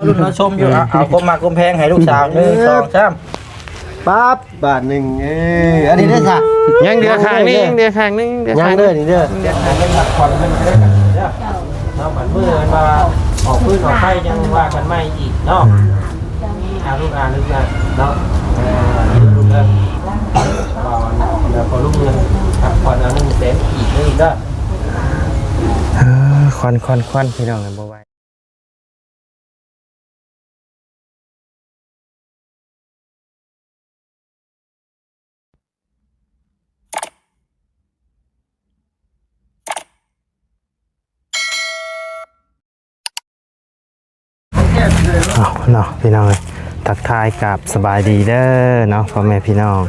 ລຸ້ນເອົາຊົມຢູ່ ເອົາ ເອົາຄວາມມັກຄວາມແພງໃຫ້ລູກສາວ ໜຶ່ງ ສອງ ສາມ ປັບ ບາດໜຶ່ງ ເອີ ອັນນີ້ເດ້ຊະ ຍັງເຫຼືອຂ້າງໜຶ່ງ ຍັງເຫຼືອຂ້າງໜຶ່ງ ຍັງເດີ ນີ້ເດີ ພັກຜ່ອນເພິ່ນເດີ ເນາະ ບັດມື້ເພິ່ນວ່າອອກຟືນອອກໄຟ ຍັງວ່າກັນໃໝ່ອີກເນາະ ອາ ລູກອາ ລູກອາ ເນາະ ເອີ ລູກເອີຍ ວ່າ ແລ້ວພໍລຸງເງິນ ພັກຜ່ອນເອົາເງິນແສນກີບເດີ ເອີ ຄວັນ ຄວັນ ຄວັນ ພີ່ນ້ອງ ບໍ່ໄຫວ. ເອົາເນາະ ພີ່ນ້ອງເອີຍ ທັກທາຍກາບສະບາຍດີເດີເນາະ ພໍ່ແມ່ພີ່ນ້ອງ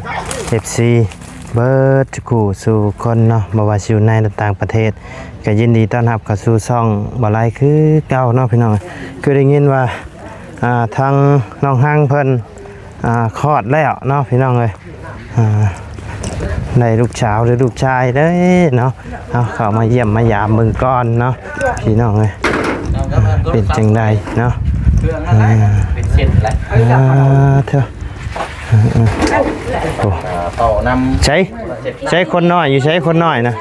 ເອັຟຊີ ເບິດທຸກຜູ້ສູ່ຄົນເນາະ ບໍ່ວ່າຊິຢູ່ໃນ ແລະ ຕ່າງປະເທດ ກໍຍິນດີຕ້ອນຮັບເຂົ້າສູ່ຊ່ອງບ່າວໄລຄືເກົ່າເນາະ ພີ່ນ້ອງ. ຄືໄດ້ຍິນວ່າ ອ່າ ທາງນ້ອງຮັງເພິ່ນ ອ່າ ຄອດແລ້ວເນາະ ພີ່ນ້ອງເອີຍ ອ່າ ໄດ້ລູກສາວ ຫຼື ລູກຊາຍເດ້ເນາະ. ເອົາ ເຂົ້າມາຢ້ຽມມາຢາມເບິ່ງກ່ອນເນາະ ພີ່ນ້ອງເອີຍ ເປັນຈັ່ງໃດເນາະ ເປັນເຊັ່ນແຫຼະ ອ່າ ເທີ ເອີ ເອີ ໂອ້ ເຂົ້ານຳ ໃສ ໃສຄົນນ້ອຍຢູ່ໃສ ຄົນນ້ອຍນະ?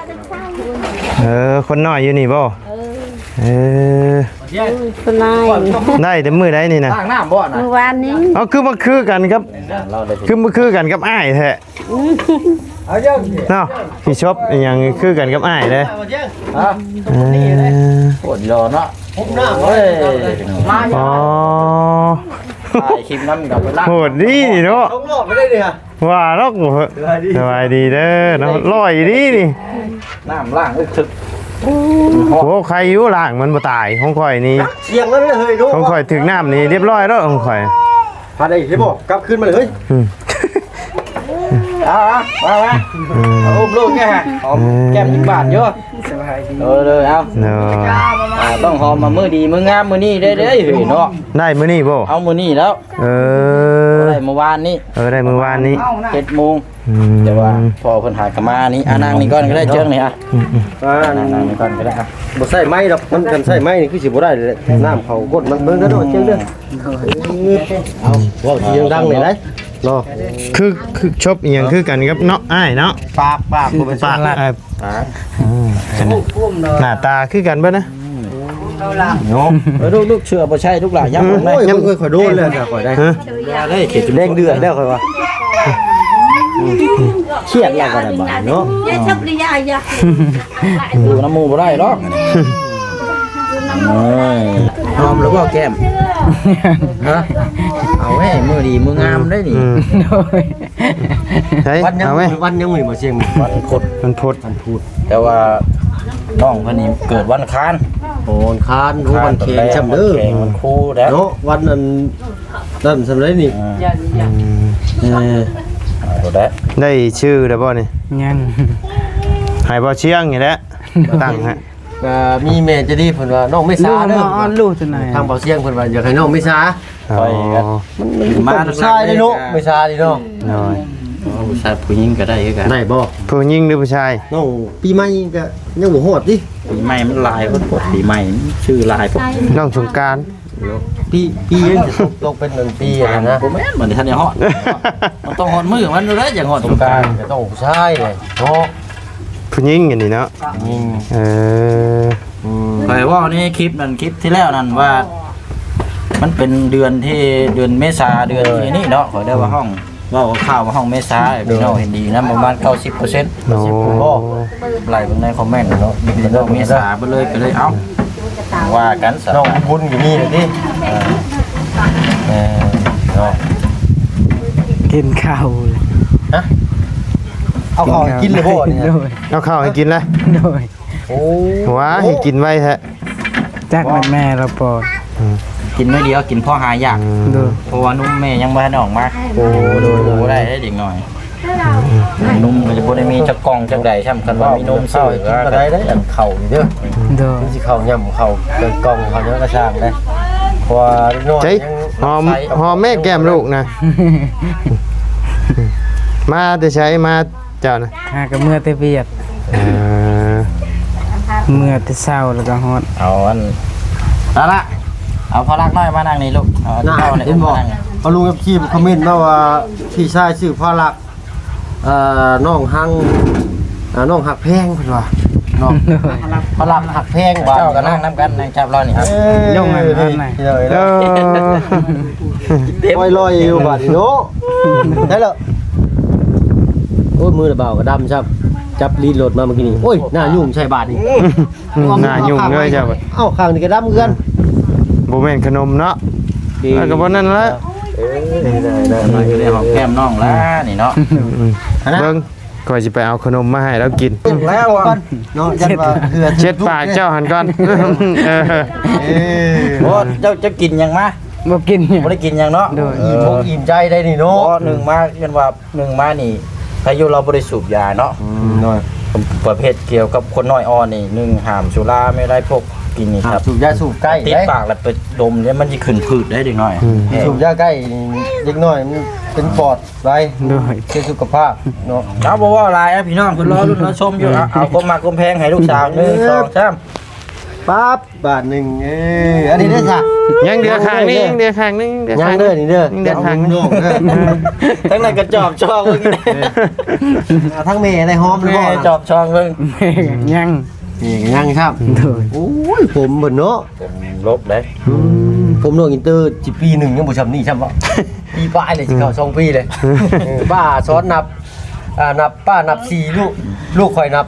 ເອີ ຄົນນ້ອຍຢູ່ນີ້ບໍ່? ເອີ ເອີ ຄົນນ້ອຍ ໄດ້ແຕ່ມື້ໃດນີ້ນະ? ລ້າງນ້ຳບໍ່ນະ? ມື້ວານນີ້. ເອົາ ຄືມາຄືກັນກັບ ຄືມາຄືກັນກັບອ້າຍແທ້ ເນາະ ຊິຊົບອີ່ຫຍັງຄືກັນກັບອ້າຍເດ້. ຮະ ເອີ ໂຄດຫຼໍ່ເນາະ ໂອ້ຍ ອໍ ຖ່າຍຄລິບນຳກັບ ໂຫດດີເນາະ ສອງຮອບໄປໄດ້ເດ. ວ່າດອກ ສະບາຍດີ ສະບາຍດີເດີເນາະ ຫຼໍ່ອີ່ຫຼີນີ້ ນ້ຳລ້າງເອີກເຖິກ ໂອ້ ໃຄຢູ່ ລ້າງມັນບໍ່ຕາຍ ຂອງຂ້ອຍນີ້ ສຽງມັນເລີຍເຮີຍ ຂອງຂ້ອຍຖືກນ້ຳນີ້ລຽບຮ້ອຍແລ້ວ ຂອງຂ້ອຍ ພາໄດ້ເຫັນບໍ່ ກັບຄືນມາເລີຍ ອືມ ເອົາ ເອົາ ມາ ມາ ອືມ ເອົາ ອຸ້ມລູກແນ່ ຫອມແກ້ມຈັກບາດຢູ່ ສະບາຍດີ ເອີ ເດີ ເອົາ ເນາະ ອ່າ ຕ້ອງຫອມມາມື້ດີມື້ງາມມື້ນີ້ເດ້ ເດ້ ເຮີຍເນາະ ໄດ້ມື້ນີ້ບໍ່? ເອົາ ມື້ນີ້ແລ້ວ ເອີ ໄດ້ມື້ວານນີ້ ເອີ ໄດ້ມື້ວານນີ້ ເຈັດໂມງ ອືມ ແຕ່ວ່າພໍ່ເພິ່ນຫາກະມານີ້ ອາ ນັ່ງນີ້ກ່ອນກໍໄດ້ ເຈີງນີ້ ອາ ອືມໆ ອ່າ ນັ່ງ ນັ່ງນີ້ກ່ອນກໍໄດ້ ອາ ບໍ່ໃຊ້ໄມ້ດອກ ມັນຄັນໃຊ້ໄມ້ນີ້ຄືຊິບໍ່ໄດ້ເລີຍ ອືມ ນ້ຳເຂົ້າກົ້ນມັນ ເບິ່ງເດີ ເຈີງເດີ ເອົາ ເວົ້າສຽງດັງນີ້ໄດ໋ ເນາະ ຄື ຄືຊົບອີ່ຫຍັງຄືກັນກັບເນາະ ອ້າຍເນາະ ປາກ ປາກ ບໍ່ແມ່ນປາກ ປາກ ເອີ ປາກ ອືມ ໜ້າຕາຄືກັນເບິດນະ ເນາະ ເອີ ລູກ ລູກເສື້ອບໍ່ໃຊ້ລູກຫຼານ ຍັງ ໂອ້ຍ ຍັງ ຂ້ອຍໂດນແລ້ວ ຂ້ອຍໄດ້ ຮະ ແດງເດືອດແລ້ວຂ້ອຍວ່າ ຄຽດແລ້ວກໍໄດ້ບາດເນາະ ຢູ່ນຳໝູ່ບໍ່ໄດ້ດອກ ໂອ້ຍ ຫອມແລ້ວບໍ່ແກ້ມ ຮະ ເອົາເວີ້ຍ ມື້ດີມື້ງາມໄດ໋ນີ້ ອືມ ໂດຍ ໃສ ວັນຫຍັງ ເອົາເວີ້ຍ ວັນຫຍັງມື້ນີ້ບໍ່ ຊຽງ ວັນພຸດ ວັນພຸດ ວັນພຸດ ແຕ່ວ່ານ້ອງເພິ່ນນີ້ເກີດວັນອັງຄານ ໂອ້ ວັນອັງຄານ ໂອ້ ວັນແຂງຊ້ຳເດີ ວັນແຂງ ວັນຄູແລ້ວເນາະ ວັນນັ້ນ ນັ້ນສ່ຳໃດນີ້ ອືມ ເອີ ເອົາໄດ້ ໄດ້ຊື່ແລ້ວບໍ່ນີ້? ຍັງ ໃຫ້ບ່າວຊຽງນີ້ແຫຼະ ຕັ້ງໃຫ້ ກໍມີແມ່ໃຈດີເພິ່ນວ່ານ້ອງເມສາເດີ ລູກເນາະ ລູກຕົວໃຫຍ່ ທາງບ່າວຊຽງເພິ່ນວ່າຢາກໃຫ້ນ້ອງເມສາ ອໍ ຂ້ອຍກໍ ມັນ ມັນ ມາ ຜູ້ຊາຍເດ້ເນາະ ເມສານີ້ເນາະ ໂດຍ ເອົາຜູ້ຊາຍ ຜູ້ຍິງກໍໄດ້ຄືກັນ ໄດ້ບໍ່? ຜູ້ຍິງຫຼືຜູ້ຊາຍ? ນ້ອງປີໃໝ່ກໍຍັງບໍ່ຮອດຕິ ປີໃໝ່ມັນຫຼາຍໂພດ ປີໃໝ່ມັນຊື່ຫຼາຍໂພດ ນ້ອງສົງການ ເນາະ ປີ ປີ ຕົກ ຕົກເປັນໜຶ່ງປີຫັ້ນນະ ບໍ່ແມ່ນ ມັນທັນໄດ້ຮອດ ມັນຕ້ອງຮອດມື້ມັນເດ້ ຈັ່ງຮອດສົງການ ສົງການກໍຕ້ອງຜູ້ຊາຍເນາະ ຜູ້ຍິງອັນນີ້ເນາະ ຍິງ ເອີ ອືມ ຂ້ອຍເວົ້າໃນຄລິບນັ້ນ ຄລິບທີ່ແລ້ວນັ້ນວ່າ ມັນເປັນເດືອນທີ່ ເດືອນເມສາ ເດືອນທີ່ນີ້ເນາະ ຂ້ອຍໄດ້ວ່າ ອືມ ຮ້ອງ ເວົ້າຄ່າວວ່າຮ້ອງເມສາ ໂດຍ ພີ່ນ້ອງເຫັນດີນຳປະມານເກົ້າສິບເປີເຊັນ ໂອ້ ເກົ້າສິບເປີເຊັນ ໄລ່ເບິ່ງໃນຄອມເມັນເນາະ ມີແຕ່ນ້ອງເມສາເບິດເລີຍ ກໍເລີຍເອົາ ວ່າກັນຊະ ນ້ອງບຸນກໍມີແລ້ວຕິ ເອີ ເອີ ເນາະ ກິນເຂົ້າ ຮະ ເອົາເຂົ້າໃຫ້ກິນແລ້ວບໍ່ນີ້ ໂດຍ ເອົາເຂົ້າໃຫ້ກິນແລ້ວ ໂດຍ ໂອ້ ວ່າໃຫ້ກິນໄວແທ້ ຈັກແມ່ນແມ່ລະປອດ ອືມ ກິນໜ້ອຍດຽວ ກິນພໍຫາຢາກ ອືມ ໂດຍ ເພາະວ່ານົມແມ່ຍັງບໍ່ທັນອອກມາ ໂອ້ ໂດຍ ບໍ່ໄດ້ເດ້ເດັກນ້ອຍ ອືມ ນົມກໍຈະບໍ່ໄດ້ມີຈັກກ່ອງຈັກໃດຊ້ຳ ຄັນວ່າມີນົມຊື້ກໍໄດ້ເດ້ ອັນເຂົ້ານີ້ເດີ ໂດຍ ມັນຊິເຂົ້າຫຍ້ຳເຂົ້າກ່ອງເຂົ້າຫຍັງກໍຊ່າງເດ້ ເພາະວ່າເດັກນ້ອຍຍັງ ຫອມ ຫອມແມ່ແກ້ມລູກນະ ມາແຕ່ໃສ ມາ ເຈົ້ານະ ຫາກໍເມືອແຕ່ວຽກ ເອີ ເມືອແຕ່ເຊົ້າແລ້ວກໍຮອດ ເອົາອັນ ລະລະ ເອົາພໍ່ລັກນ້ອຍມານັ່ງນີ້ລູກ ເອົາ ນະ ເຈົ້ານີ້ ເຫັນບໍ່ ມານັ່ງນີ້ ເອົາ ລຸງເອັຟຊີ ຄອມເມັນມາວ່າ ພີ່ຊາຍຊື່ພໍ່ລັກ ເອີ ນ້ອງຮັງ ເອີ ນ້ອງຮັກແພງ ເພິ່ນວ່າເນາະ ພໍ່ລັກ ພໍ່ລັກຮັກແພງວ່າ ເຈົ້າກໍນັ່ງນຳກັນ ນັ່ງຈັບລອຍນີ້ ເອີ ຍົງໃຫ້ມັນ ເອີ ເອີ ລອຍໆຢູ່ບາດນີ້ເນາະ ໄດ້ແລ້ວ ໂອ້ຍ ມືລະບ່າວກໍດຳຊ້ຳ ຈັບລີດລົດມາເມື່ອກີ້ນີ້ ໂອ້ຍ ໜ້າຫຍຸ້ງໃສ່ບາດນີ້ ອືມ ໜ້າຫຍຸ້ງເລີຍເຈົ້າ ເອົ້າ ຂ້າງນີ້ກໍດຳຄືກັນ ບໍ່ແມ່ນຂະໜົມເນາະ ດີ ແລ້ວກໍບໍ່ນັ້ນລະ ເອີ ໄດ້ໆ ໄດ້ ໄດ້ ໄດ້ ຫອມແກ້ມນ້ອງລະນີ້ເນາະ ອືມ ເບິ່ງ ຂ້ອຍຊິໄປເອົາຂະໜົມມາໃຫ້ລາວກິນ ແລ້ວເນາະ ເຈັດ ເຈັດປາກເຈົ້າຫັ້ນກ່ອນ ເອີ ເອີ ບໍ່ ເຈົ້າ ເຈົ້າກິນຫຍັງມາ ບໍ່ກິນຫຍັງ ບໍ່ໄດ້ກິນຫຍັງເນາະ ໂດຍ ອີ່ມອົກອີ່ມໃຈໄດ໋ນີ້ເນາະ ບໍ່ ໜຶ່ງມາ ເອີ້ນວ່າ ໜຶ່ງມານີ້ ພາຍຸລາວບໍ່ໄດ້ສູບຢາເນາະ ອືມ ໂດຍ ປະເພດກ່ຽວກັບຄົນນ້ອຍອ່ອນນີ້ ໜຶ່ງ ຫ້າມສຸລາເມໄລ ພວກກິນນີ້ ຫ້າມສູບຢາສູບໄກ່ ຕິດປາກແລ້ວໄປດົມເດ້ ມັນຊິຂຶ້ນພືດໄດ້ເດັກນ້ອຍ ອືມ ແຮງ ສູບຢາໄກ່ເດັກນ້ອຍມັນເປັນປອດໄດ້ ໂດຍ ເສຍສຸຂະພາບເນາະ ເອົາ ບໍ່ເວົ້າຫຼາຍ ພີ່ນ້ອງເພິ່ນລໍລຸ້ນລໍຊົມຢູ່ ເອົາ ເອົາຄວາມມັກຄວາມແພງໃຫ້ລູກສາວ ໜຶ່ງ ສອງ ສາມ ປັບ ບາດໜຶ່ງ ເອີ ອັນນີ້ເດ້ຊະ ຍັງເຫຼືອຂ້າງໜຶ່ງ ຍັງເຫຼືອຂ້າງໜຶ່ງ ຍັງເດີ ນີ້ເດີ ຍັງເຫຼືອຂ້າງໜຶ່ງ ທາງນັ້ນກໍຈອບຊ່ອງເບິ່ງ ເອີ ທາງແມ່ໄດ້ຫອມແລ້ວບໍ່ ແມ່ຈອບຊ່ອງເບິ່ງ ແມ່ກໍຍັງ ແມ່ກໍຍັງຊ້ຳ ໂດຍ ໂອ້ຍ ຜົມເພິ່ນເນາະ ຜົມລົກເດ້ ອືມ ຜົມນ້ອງອິນເຕີ ຊິປີໜຶ່ງຍັງບໍ່ຊ່ຳນີ້ຊ້ຳບໍ່ ປີປາຍເລີຍ ຊິເຂົ້າສອງປີເລີຍ ເອີ ປ້າສອນນັບ ອ່າ ນັບ ປ້ານັບສີ່ ລູກ ລູກຂ້ອຍນັບ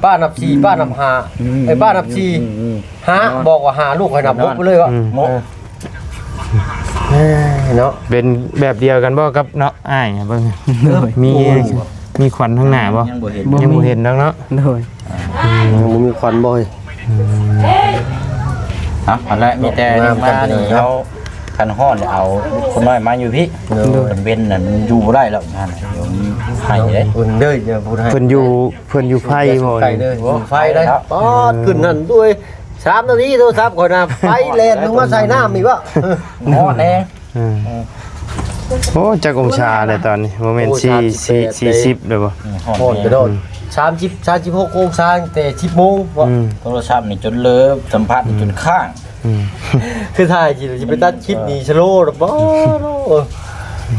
ປ້ານັບສີ່ ປ້ານັບຫ້າ ອືມ ເອີ ປ້ານັບສີ່ ອືມ ອືມ ຫ້າ ນອນ ບອກວ່າຫ້າ ລູກຂ້ອຍນັບຫົກໄປເລີຍວ່າ ອືມ ເນາະ ເອີ ເນາະ ເປັນແບບດຽວກັນບໍ່ກັບເນາະ ອ້າຍ ເບິ່ງ ໂດຍ ມີ ໂອ້ຍ ມີຂວັນທາງໜ້າບໍ່ ຍັງບໍ່ເຫັນ ຍັງບໍ່ເຫັນດອກເນາະ ໂດຍ ອືມ ຍັງບໍ່ມີຂວັນບໍ່ ອືມ ເອົາ ອັນລະ ມີແຕ່ມານີ້ເຮົາ ຄັນຮ້ອນເອົາຄົນນ້ອຍມາຢູ່ພີ້ ໂດຍ ເປັນເວັນນັ້ນຢູ່ບໍ່ໄດ້ແລ້ວ ນັ້ນ ດຽວມັນໄຫ້ເດ້ ເພິ່ນເດີ ເພິ່ນຢູ່ ເພິ່ນຢູ່ໄຟບໍ່ ໄກເດີ ໄຟເດ້ ປາດ ຂຶ້ນນັ້ນດ້ວຍ ສາມນາທີໂທລະສັບຂ້ອຍນະ ໄຟແລ່ນລົງມາໃສ່ນ້ຳອີກວະ ຮ້ອນແຮງ ເອີ ໂອ້ ຈັກອົງສາແລ້ວຕອນນີ້ ບໍ່ແມ່ນ ໂອ້ ສີ່ ສີ່ ສີ່ສິບແລ້ວບໍ່ ອືມ ຮ້ອນ ຮ້ອນກະໂດດ ອືມ ສາມສິບ ສາມສິບຫົກອົງສາຕັ້ງແຕ່ສິບໂມງ ອືມ ໂທລະສັບນີ້ຈົນເລີບ ສຳຜັດ ອືມ ຈົນຄ້າງ ອືມ ຄືຖ່າຍຊິ ຊິໄປຕັດຄລິບນີ້ສະໂລດບໍ່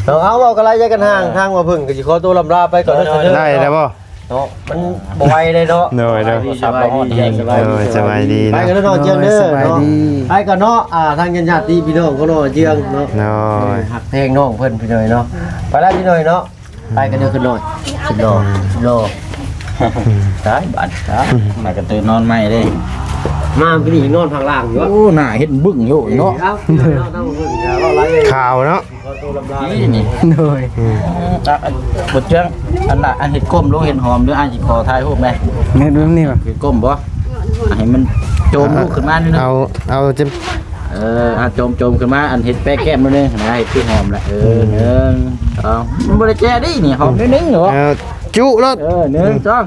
ເນາະ ເອົາ ເວົ້າກັນຫຼາຍໃຈກັນຫ່າງ ເອີ ທາງວ່າເພິ່ນກໍຊິຂໍຕົວລຳລາໄປກ່ອນເດີ ໄດ້ແລ້ວບໍ່ ເນາະ ມັນບໍ່ໄວເດ້ເນາະ ໂດຍ ໂດຍ ສະບາຍດີ ໂດຍ ສະບາຍດີ ໄປກັນເດີນ້ອງເຈືອງເດີ ໂດຍ ສະບາຍດີ ເນາະ ໄປກ່ອນເນາະ ອ່າ ທາງຍາດໆພີ່ນ້ອງຂອງນ້ອງເຈືອງເນາະ ໂດຍ ເອີ ຮັກແພງນ້ອງເພິ່ນພີ່ນ້ອງເນາະ ໄປລະພີ່ນ້ອງເນາະ ໄປກັນເດີຂຶ້ນນອນ ຂຶ້ນນອນ ຂຶ້ນນອນ ຕາຍບາດ ຕາຍ ມາກະຕື່ນນອນໃໝ່ເດ້ ມາມື້ນີ້ນອນຂ້າງລ່າງຢູ່ ໂອ້ ໜ້າເຮັດບຶ້ງຢູ່ເນາະ ເອົ້າ ຂາວເນາະ ນີ້ນີ້ ໂດຍ ອືມ ເອີ ອັນ ບົດເຈືອງ ອັນນ່າ ອັນເຮັດກົ້ມລົງເຮັດຫອມເດີ ອ້າຍຊິຂໍຖ່າຍຮູບແດ່ ເຮັດແບບນີ້ບໍ່ ເຮັດກົ້ມບໍ່ ໃຫ້ມັນໂຈມລູກຂຶ້ນມາໜ້ອຍໜຶ່ງ ເອົາ ເອົາຈະ ເອີ ອ່ະ ໂຈມ ໂຈມຂຶ້ນມາ ອັນເຮັດແປະແກ້ມໜ້ອຍໜຶ່ງນະ ເຮັດຄືຫອມລະ ເອີ ອືມ ໜຶ່ງ ສອງ ມັນບໍ່ໄດ້ແຈະເດ້ນີ້ ຫອມໜ້ອຍໜຶ່ງເນາະ ເອີ ຈຸໂລດ ເອີ ໜຶ່ງ ອືມ ສອງ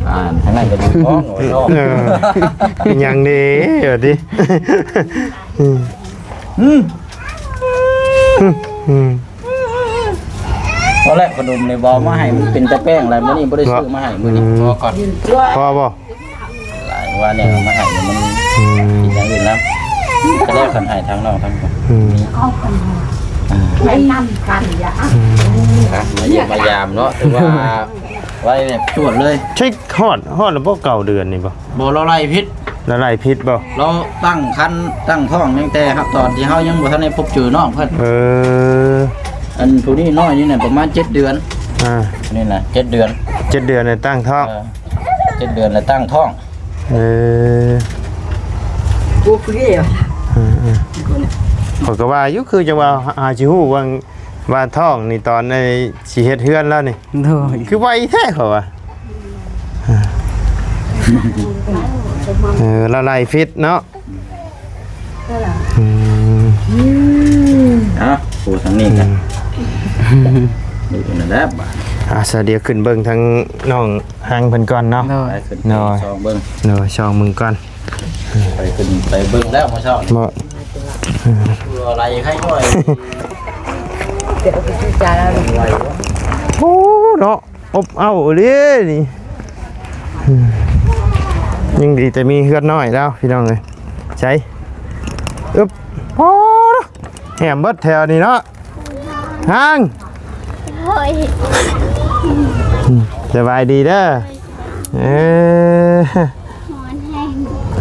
ອ່າ ທາງນັ້ນກໍຢູ່ທ້ອງ ເອີ ເປັນຫຍັງເດ້ ວ່າຕິ ອືມ ອືມ ອືມ ພໍແລ້ວ ຂະໜົມນີ້ບໍ່ເອົາມາໃຫ້ ມັນເປັນແຕ່ແປ້ງແລ້ວ ມື້ນີ້ບໍ່ໄດ້ຊື້ມາໃຫ້ ມື້ນີ້ ອືມ ພໍກ່ອນ ພໍບໍ່? ຫຼາຍວ່າແນວມາໃຫ້ມັນ ອືມ ກິນຢ່າງອື່ນນຳ ກໍໄດ້ຄັນໃຫ້ທາງນ້ອງທາງ ອືມ ໄປນຳກັນ ອືມ ມາຢ້ຽມມາຢາມເນາະ ຖືວ່າໄວແບບຈວດເລີຍ ເຊັກຮອດ ຮອດແລ້ວບໍ່ ເກົ້າເດືອນນີ້ບໍ່? ບໍ່ ລາວໄລ່ຜິດ ລາວໄລ່ຜິດບໍ່? ລາວຕັ້ງຄັນຕັ້ງທ້ອງຕັ້ງແຕ່ຕອນທີ່ເຮົາຍັງບໍ່ທັນໄດ້ພົບເຈີນ້ອງເພິ່ນ ເອີ ອັນຜູ້ນີ້ນ້ອຍນີ້ນະ ປະມານເຈັດເດືອນ ອ່າ ນີ້ນະ ເຈັດເດືອນ ເຈັດເດືອນແລ້ວຕັ້ງທ້ອງ ເອີ ເຈັດເດືອນແລ້ວຕັ້ງທ້ອງ ເອີ ໂອເຄ ເອີໆ ຂ້ອຍກໍວ່າຢູ່ ຄືຈະວ່າຫາຊິຮູ້ວ່າ ວ່າທ້ອງນີ້ຕອນໄອ້ຊິເຮັດເຮືອນແລ້ວນີ້ ໂດຍ ຄືໄວແທ້ເຂົາວ່າ ເອີ ລາວໄລ່ຜິດເນາະ ອືມ ອ່ະ ຜູ້ທາງນີ້ກໍ ອືມ ຢູ່ນັ້ນແຫຼະບາດ ອ່າ ສະ ດຽວຂຶ້ນເບິ່ງທາງນ້ອງຮັງເພິ່ນກ່ອນເນາະ ໂດຍ ໄປຂຶ້ນ ໂດຍ ຊ່ອງເບິ່ງ ໂດຍ ຊ່ອງເບິ່ງກ່ອນ ໄປຂຶ້ນໄປເບິ່ງແລ້ວມື້ເຊົ້ານີ້ ບໍ່ ອືມ ລາວໄລ່ໃຫ້ໜ້ອຍ ໂອ້ ເນາະ ອົບເອົ້າເລີຍນີ້ ອືມ ຍັງດີແຕ່ມີເຮືອນນ້ອຍແລ້ວ ພີ່ນ້ອງເອີຍ ໃສ ອຶບ ໂອ້ ແຫມເບິດແຖວນີ້ເນາະ. ຫາງ ໂອ້ຍ ສະບາຍດີເດີ. ເອີ ຮ້ອນແຮງ.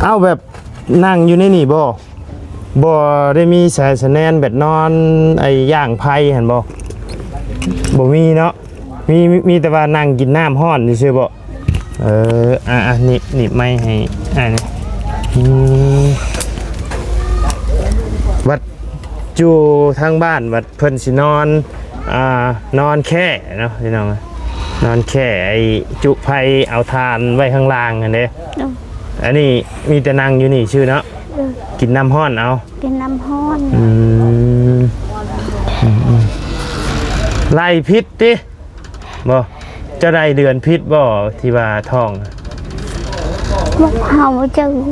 ເອົ້າ ແບບ ນັ່ງຢູ່ໃນນີ້ບໍ່? ບໍ່ໄດ້ມີສາຍສະແໜນແບບນອນໄອ້ຢ່າງໄຟຫັ້ນບໍ່? ບໍ່ມີເນາະ. ມີ ມີ ມີແຕ່ວ່ານັ່ງກິນນ້ຳຮ້ອນຊື່ໆບໍ່? ເອີ ອ່າ ອ່າ ໜີບ ໜີບໄມໃຫ້ອ້າຍແໜ່. ອືມ ບັດຢູ່ທາງບ້ານ ບັດເພິ່ນຊິນອນ ອ່າ ນອນແຄ່ເນາະພີ່ນ້ອງ, ນອນແຄ່ໄອ້ຈຸໄຟເອົາຖ່ານໄວ້ຂ້າງລ່າງຫັ້ນເດ້. ໂດຍ ອັນນີ້ມີແຕ່ນັ່ງຢູ່ນີ້ຊື່ເນາະ. ເອີ ກິນນ້ຳຮ້ອນເອົາ. ກິນນ້ຳຮ້ອນ. ອືມ ອືມ ອືມ ໄລ່ຜິດຕິ? ບໍ່ ເຈົ້າໄດ້ເດືອນຜິດບໍ່ທີ່ວ່າທ້ອງ? ບໍ່ ເຮົາບໍ່ຈັກ. ອື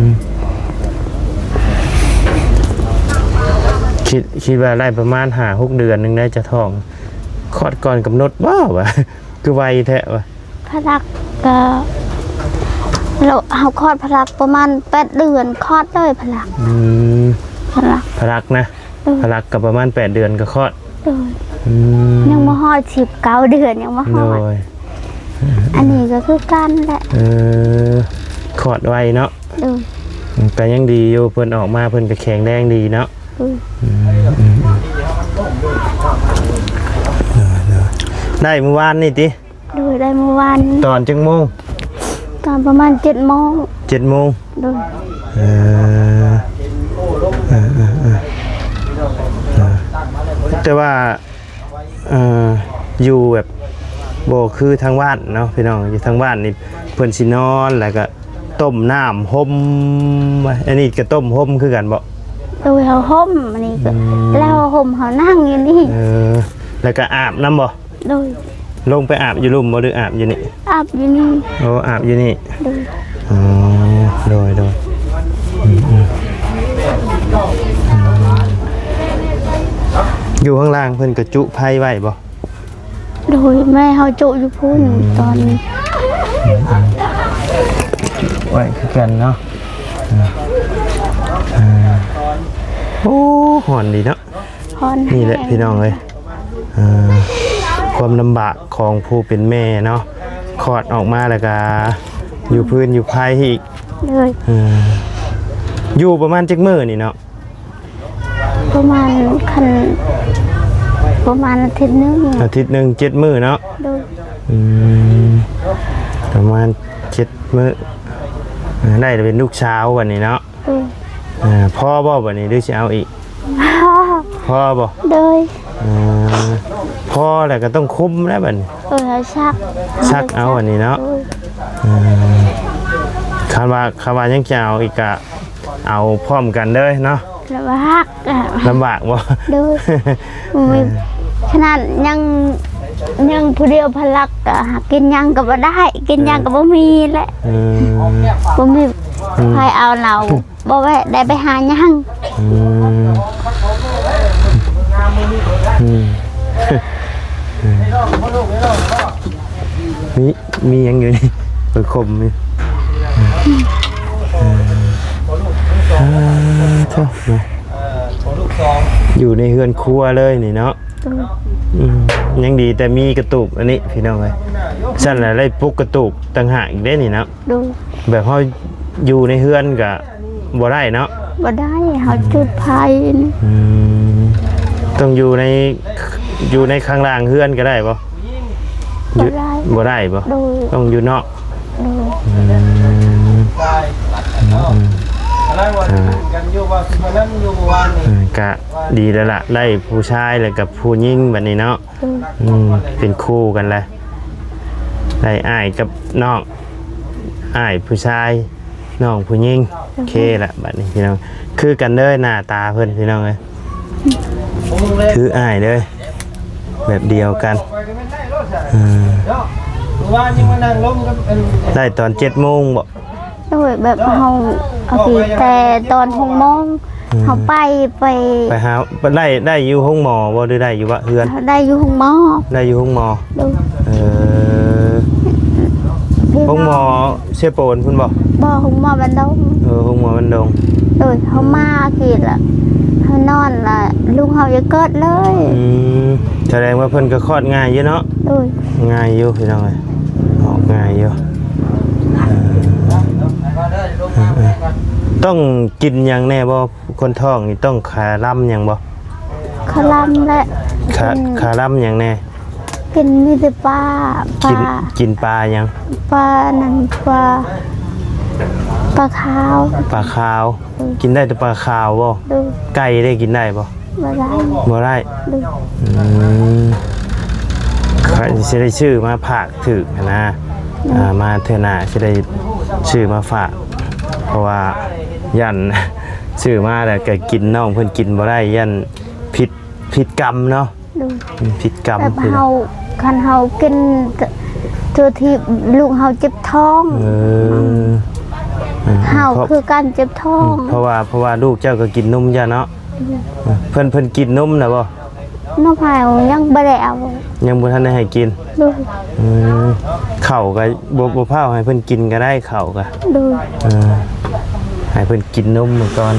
ມ ຄິດ ຄິດວ່າໄດ້ປະມານຫ້າຫົກເດືອນໜຶ່ງໄດ້ຈະທ້ອງ. ຄອດກ່ອນກຳນົດບໍ່ວະ? ຄືໄວແທ້ວະ? ພະລັກກໍ ເຮົາຄອດພະລັກປະມານແປດເດືອນ ຄອດເລີຍພະລັກ. ອືມ ພະລັກ ພະລັກນະ. ໂດຍ ພະລັກກໍປະມານແປດເດືອນກໍຄອດ. ໂດຍ ອືມ ຍັງບໍ່ຮອດສິບເກົ້າເດືອນ ຍັງບໍ່ຮອດ. ໂດຍ ອັນນີ້ກໍຄືກັນແຫຼະ. ເອີ ຄອດໄວເນາະ. ໂດຍ ກໍຍັງດີຢູ່ ເພິ່ນອອກມາເພິ່ນກໍແຂງແຮງດີເນາະ. ໂດຍ ອືມ ອືມ ອືມ ໂດຍ ໂດຍ ໄດ້ມື້ວານນີ້ຕິ? ໂດຍ ໄດ້ມື້ວານນີ້. ຕອນຈັກໂມງ? ຕອນປະມານເຈັດໂມງ. ເຈັດໂມງ. ໂດຍ ເອີ ເອີ ເອີ ເອີ ເອີ ແຕ່ວ່າ ເອີ ຢູ່ແບບບໍ່ຄືທາງບ້ານເນາະພີ່ນ້ອງ. ຢູ່ທາງບ້ານນີ້ເພິ່ນຊິນອນ ແລ້ວກໍຕົ້ມນ້ຳຫົ່ມ. ອັນນີ້ກໍຕົ້ມຫົ່ມຄືກັນບໍ່? ໂດຍ ເຮົາຫົ່ມ ອັນນີ້ກໍ ອືມ ແລ້ວຫົ່ມ ເຮົານັ່ງຢູ່ນີ້. ເອີ ແລ້ວກໍອາບນຳບໍ່? ໂດຍ ລົງໄປອາບຢູ່ລຸ່ມບໍ່ ຫຼືອາບຢູ່ນີ້? ອາບຢູ່ນີ້. ໂອ້ ອາບຢູ່ນີ້. ໂດຍ ອໍ ໂດຍ ໂດຍ ອືມ ອືມ ອືມ ຢູ່ຂ້າງລ່າງເພິ່ນກໍຈຸໄຟໄວ້ບໍ່? ໂດຍ ແມ່ເຮົາຈຸຢູ່ພຸ້ນ. ອືມ ຕອນນີ້ ອືມ ອືມ ໄວ້ຄືກັນເນາະ. ເອີ ໂອ້ ຮ້ອນດີເນາະ. ຮ້ອນແຮງ. ນີ້ແຫຼະພີ່ນ້ອງເອີຍ ເອີ ຄວາມລຳບາກຂອງຜູ້ເປັນແມ່ເນາະ, ຄອດອອກມາແລ້ວກະຢູ່ຟືນຢູ່ໄຟອີກ. ໂດຍ ເອີ ຢູ່ປະມານຈັກມື້ນີ້ເນາະ? ປະມານ ຄັນ ປະມານອາທິດໜຶ່ງ. ອາທິດໜຶ່ງ ເຈັດມື້ເນາະ? ໂດຍ ອືມ ປະມານເຈັດມື້. ເອີ ໄດ້ເປັນລູກສາວບັດນີ້ເນາະ? ໂດຍ ເອີ ພໍບໍ່ບັດນີ້ ຫຼືຊິເອົາອີກ? ພໍ ພໍບໍ່? ໂດຍ ເອີ ພໍແລ້ວກໍຕ້ອງຄຸມແລ້ວບັດນີ້. ເອີ ຊັກ ຊັກເອົາອັນນີ້ເນາະ. ໂດຍ ເອີ ຄັນວ່າ ຄັນວ່າຍັງຈະເອົາອີກກະເອົາພ້ອມກັນເດີເນາະ. ລຳບາກ ລຳບາກບໍ່? ໂດຍ ໂອ້ຍ ເອີ ຂະໜາດຍັງ ຍັງຜູ້ດຽວພະລັກກະຫາກິນຫຍັງກໍບໍ່ໄດ້ ກິນຫຍັງກໍບໍ່ມີແຫຼະ. ເອີ ບໍ່ມີ ອືມ ໃຜເອົາເຮົາ ບໍ່ໄດ້ໄປຫາຫຍັງ. ອືມ ອືມ ມີ ມີຫຍັງຢູ່ນີ້? ເອີ ຂົມນີ້. ເອີ ເອີ ເອີ ເອີ ຢູ່ໃນເຮືອນຄົວເລີຍນີ້ເນາະ. ໂດຍ ອືມ ຍັງດີແຕ່ມີກະຕູບອັນນີ້ພີ່ນ້ອງເອີຍ. ຊັ້ນລະໄດ້ປຸກກະຕູບຕ່າງຫາກອີກເດ້ນີ້ເນາະ. ໂດຍ ແບບເຮົາຢູ່ໃນເຮືອນກະບໍ່ໄດ້ເນາະ. ບໍ່ໄດ້ ເຮົາຈຸດໄຟ. ອືມ ຕ້ອງຢູ່ໃນ ຢູ່ໃນຂ້າງລ່າງເຮືອນກໍໄດ້ບໍ່? ບໍ່ໄດ້ ບໍ່ໄດ້ບໍ່? ໂດຍ ຕ້ອງຢູ່ນອກ. ໂດຍ ອືມ ອືມ ອືມ ອ່າ ກະດີແລ້ວລະ ໄດ້ຜູ້ຊາຍແລ້ວກັບຜູ້ຍິງບັດນີ້ເນາະ. ໂດຍ ອືມ ເປັນຄູ່ກັນແຫຼະ ໄດ້ອ້າຍກັບນ້ອງ ອ້າຍຜູ້ຊາຍ ນ້ອງຜູ້ຍິງ. ໂອເຄລະ ບັດນີ້ພີ່ນ້ອງ ຄືກັນເດີ ໜ້າຕາເພິ່ນພີ່ນ້ອງເອີຍ ຄືອ້າຍເດີ ແບບດຽວກັນ. ເອີ ໄດ້ຕອນເຈັດໂມງບໍ່? ໂດຍ ແບບເຮົາ ເຮົາໄປແຕ່ຕອນຫົກໂມງ. ອືມ ເຮົາໄປ ໄປ ໄປຫາ ໄດ້ ໄດ້ຢູ່ໂຮງໝໍບໍ່ ຫຼືໄດ້ຢູ່ວະ ເຮືອນ? ໄດ້ຢູ່ໂຮງໝໍ. ໄດ້ຢູ່ໂຮງໝໍ. ໂດຍ ເອີ ໂຮງໝໍເຊໂປນພຸ້ນບໍ່? ບໍ່ ໂຮງໝໍບ້ານດົງ. ເອີ ໂຮງໝໍບ້ານດົງ. ໂດຍ ເຮົາມາກີ້ລະ ເຮົານອນລະ ລູກເຮົາຈະເກີດເລີຍ. ອືມ ສະແດງວ່າເພິ່ນກໍຄອດງ່າຍຢູ່ເນາະ. ໂດຍ ງ່າຍຢູ່ພີ່ນ້ອງເອີຍ ອອກງ່າຍຢູ່. ເອີ ເອີ ເອີ ຕ້ອງກິນຫຍັງແດ່ບໍ່? ຄົນທ້ອງນີ້ຕ້ອງຄາລຳຫຍັງບໍ່? ຄາລຳແຫຼະ. ຄາ ອືມ ຄາລຳຫຍັງແດ່? ກິນມີແຕ່ປາ ປາ ກິນ ກິນປາຫຍັງ? ປານັ້ນ ປາ ປາຂາວ ປາຂາວ. ເອີ ກິນໄດ້ແຕ່ປາຂາວບໍ່? ໂດຍ ໄກ່ໄດ້ກິນໄດ້ບໍ່? ບໍ່ໄດ້ ບໍ່ໄດ້. ໂດຍ ອືມ ຂ້ອຍຊິໄດ້ຊື້ມາຝາກຖືກຫັ້ນນະ. ໂດຍ ອ່າ ມາເທື່ອໜ້າຊິໄດ້ຊື້ມາຝາກ ເພາະວ່າຢ້ານຊື້ມາແລ້ວກໍກິນ ນ້ອງເພິ່ນກິນບໍ່ໄດ້ ຢ້ານຜິດ ຜິດກຳເນາະ. ໂດຍ ຜິດກຳ ແບບເຮົາ ຄື ຄັນເຮົາກິນໂຕທີ່ລູກເຮົາເຈັບທ້ອງ. ເອີ ເຮົາ ເອີ ເພາະ ຄືກັນເຈັບທ້ອງ. ອືມ ເພາະວ່າ ເພາະວ່າລູກເຈົ້າກໍກິນນົມເຈົ້າເນາະ. ໂດຍ ເພິ່ນ ເພິ່ນກິນນົມນະບໍ່? ນົມໃຫ້ຍັງບໍ່ໄດ້ເອົາ ຍັງບໍ່ທັນໄດ້ໃຫ້ກິນ. ໂດຍ ອືມ ເຂົ້າກໍບໍ່ ບໍ່ພ້າວໃຫ້ເພິ່ນກິນກໍໄດ້ ເຂົ້າກໍ. ໂດຍ ເອີ ໃຫ້ເພິ່ນກິນນົມກ່ອນ.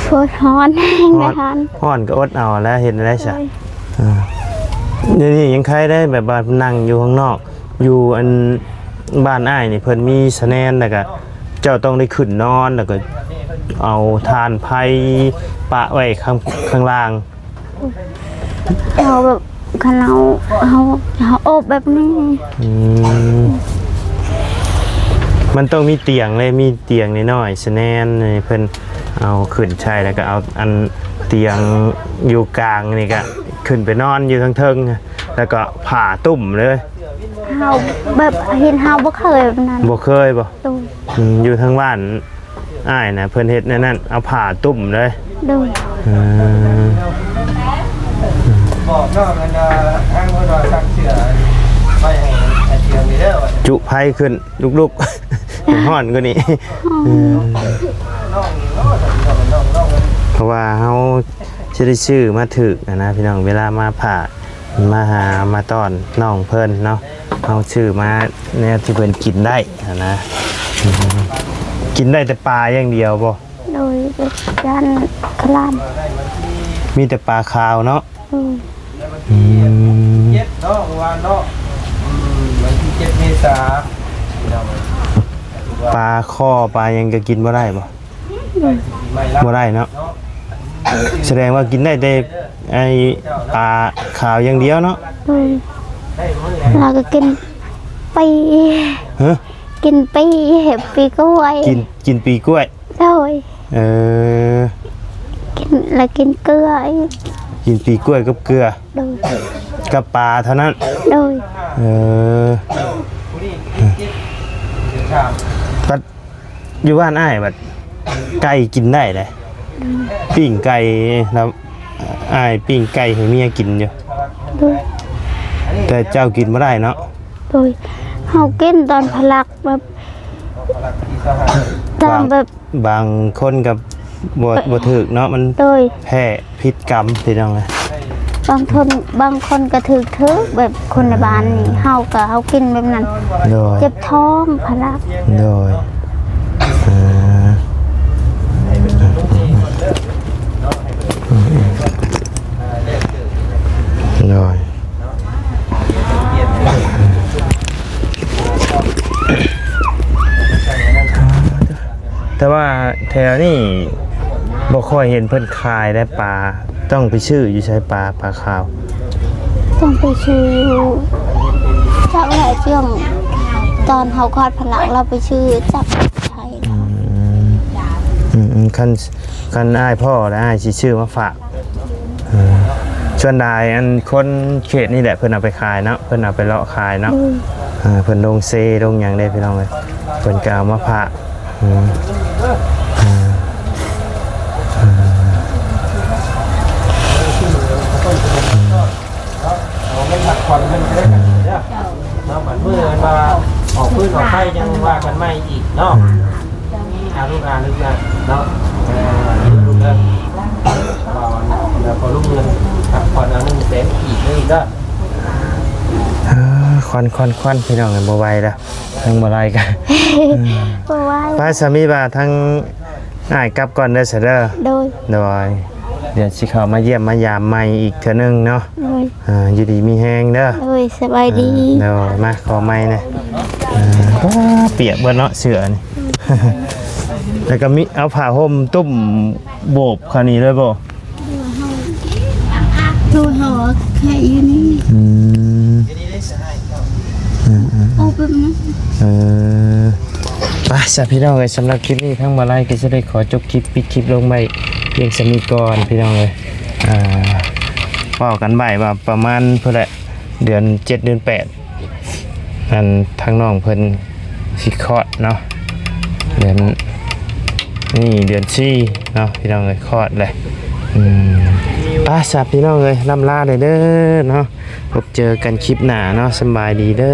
ໂອ້ຍ ຮ້ອນແຮງ ຮ້ອນ ຮ້ອນກໍອົດເອົາແລ້ວ ເຮັດແນວໃດຊະ. ໂດຍ ເອີ ດຽວນີ້ຍັງໄຄໄດ້ ແບບວ່ານັ່ງຢູ່ຂ້າງນອກ ຢູ່ອັນບ້ານອ້າຍນີ້ເພິ່ນມີສະແນນ ແລ້ວກໍເຈົ້າຕ້ອງໄດ້ຂຶ້ນນອນ ແລ້ວກໍເອົາຖ່ານໄຟປະໄວ້ຂ້າງ ຂ້າງລ່າງ. ເຮົາແບບ ຄັນເຮົາ ເຮົາ ເຮົາອົບແບບນີ້. ອືມ ມັນຕ້ອງມີຕຽງເລີຍ ມີຕຽງນ້ອຍໆ ສະແນນໃຫ້ເພິ່ນເອົາຂຶ້ນໃສ່ ແລ້ວກໍເອົາອັນຕຽງຢູ່ກາງນີ້ກະຂຶ້ນໄປນອນຢູ່ທາງເທິງ ແລ້ວກໍຜ້າຕຸ້ມເລີຍ. ເຮົາແບບເຫັນ ເຮົາບໍ່ເຄີຍແບບນັ້ນ. ບໍ່ເຄີຍບໍ່? ໂດຍ ອືມ ຢູ່ທາງບ້ານ ອ້າຍນະ ເພິ່ນເຮັດແນວນັ້ນ ເອົາຜ້າຕຸ້ມເລີຍ. ໂດຍ ເອີ ບອກນ້ອງອັນນາ ທາງເພິ່ນວ່າຊັກເສື້ອໄວ້ໃຫ້ອາເຈີອງນີ້ເດີ ຈຸໄຟຂຶ້ນລຸກໆ ໃຫ້ຮ້ອນກວ່ານີ້. ເອີ ເພາະວ່າເຮົາຊິໄດ້ຊື້ມາຖືກຫັ້ນນະພີ່ນ້ອງ ເວລາມາຝາກ ມາຫາມາຕ້ອນນ້ອງເພິ່ນເນາະ ເຮົາຊື້ມາແນວທີ່ເພິ່ນກິນໄດ້ຫັ້ນນະ. ອືມ ກິນໄດ້ແຕ່ປາຢ່າງດຽວບໍ່? ໂດຍ ຢ້ານຄະລານ ມີແຕ່ປາຂາວເນາະ. ໂດຍ ອືມ ເຈັດເນາະ ເມື່ອວານເນາະ ອືມ ວັນທີເຈັດເມສາ ປາຄໍ່ ປາຫຍັງກໍກິນບໍ່ໄດ້ບໍ່? ບໍ່ໄດ້ເນາະ. ສະແດງວ່າກິນໄດ້ແຕ່ໄອ້ປາຂາວຢ່າງດຽວເນາະ. ໂດຍ ລາວກໍກິນປີ. ຮະ? ກິນປີ ປີກ້ວຍ. ກິນ ກິນປີກ້ວຍ. ໂດຍ ເອີ ກິນ ລະກິນເກືອອີກ. ກິນປີກ້ວຍກັບເກືອ. ໂດຍ ກັບປາເທົ່ານັ້ນ. ໂດຍ ເອີ ບັດ ຢູ່ບ້ານອ້າຍບັດໄກ່ກິນໄດ້ເດ້. ໂດຍ ປີ້ງໄກ່ ແລ້ວອ້າຍປີ້ງໄກ່ໃຫ້ເມຍກິນຢູ່. ໂດຍ ແຕ່ເຈົ້າກິນບໍ່ໄດ້ເນາະ. ໂດຍ ເຮົາກິນຕອນພະລັກແບບ ຕາມແບບ ບາງຄົນກໍບໍ່ ເອີ ບໍ່ຖືກເນາະ ມັນ ໂດຍ ແພ້ ຜິດກຳພີ່ນ້ອງເອີຍ. ບາງຄົນ ບາງຄົນກໍຖືກ ຖືກແບບຄົນໃນບ້ານນີ້ ເຮົາກໍເຮົາກິນແບບນັ້ນ. ໂດຍ ເຈັບທ້ອງພະລະ. ໂດຍ ເອີ ໂດຍ ແຕ່ວ່າແຖວນີ້ບໍ່ຄ່ອຍເຫັນເພິ່ນຂາຍໄດ໋ປາ. ຕ້ອງໄປຊື້ຢູ່ໃສປາ ປາຂາວ? ຕ້ອງໄປຊື້ຢູ່ ຈັກແຫຼະ ຊ່ວງຕອນເຮົາຄອດພະລະ ລາວໄປຊື້ຈັກໄປ. ອືມ ອືມ ຄັນ ຄັນອ້າຍພໍ້ແລ້ວ ອ້າຍຊິຊື້ມາຝາກ. ເອີ ສ່ວນຫຼາຍອັນຄົນເຂດນີ້ແຫຼະ ເພິ່ນເອົາໄປຂາຍເນາະ ເພິ່ນເອົາໄປເລາະຂາຍເນາະ. ໂດຍ ເອີ ເພິ່ນລົງເຊລົງຫຍັງເດ້ພີ່ນ້ອງເອີຍ ເພິ່ນກໍເອົາມາຝາກ. ອືມ ອືມ ອືມ ເອົາເງິນພັກຜ່ອນເພິ່ນກໍໄດ້ກັນເດີ ເນາະ ບັດມື້ອັນວ່າອອກຟືນອອກໄຟຈັ່ງວ່າກັນໃໝ່ອີກເນາະ. ອືມ ຫາລູກຫາເຮືອນເນາະ ເອີ ລູກເອີຍ ເອົາ ແລ້ວພໍລຸງເງິນພັກຜ່ອນເອົາໜຶ່ງແສນກີບເດີ ເອີ ຄວັນ ຄວັນ ຄວັນ ພີ່ນ້ອງເອີຍ ບໍ່ໄຫວແລ້ວ ທາງບໍ່ໄຫຼກະ ບໍ່ໄຫວ ໄປ ສາມີວ່າທາງອ້າຍກັບກ່ອນເດີ ສະເດີ ໂດຍ ໂດຍ ດຽວຊິເຂົ້າມາຢ້ຽມມາຢາມໃໝ່ອີກເທື່ອໜຶ່ງເນາະ ໂດຍ ອ່າ ຢູ່ດີມີແຮງເດີ ໂດຍ ສະບາຍດີ ອ່າ ໂດຍ ມາ ຂໍໄມ້ແດ່ ອ່າ ປຽກເບິດເນາະເສື້ອນີ້ ແລ້ວກໍມີ ເອົາຜ້າຫົ່ມຕຸ້ມໂບບເຂົ້ານີ້ເລີຍບໍ່? ໂທຫາໃຜຢູ່ນີ້ ອືມ ອືມໆ ໂອ້ ແບບນັ້ນ ເອີ ໄປຊະພີ່ນ້ອງເອີຍ ສຳລັບຄລິບນີ້ທາງມາໄລກໍຈະໄດ້ຂໍຈົບຄລິບ ປິດຄລິບລົງໄວ້ພຽງສ່ຳນີ້ກ່ອນພີ່ນ້ອງເອີຍ ອ່າ ເວົ້າກັນໄວ້ວ່າປະມານພຸ້ນແຫຼະ ເດືອນເຈັດເດືອນແປດ ອັນທາງນ້ອງເພິ່ນຊິຄອດເນາະ ເດືອນນີ້ເດືອນສີ່ເນາະ ພີ່ນ້ອງເອີຍ ຄອດແຫຼະ ອືມ ໄປຊະພີ່ນ້ອງເອີຍ ລ່ຳລາແດ່ເດີເນາະ ພົບເຈີກັນຄລິບໜ້າເນາະ ສຳບາຍດີເດີ.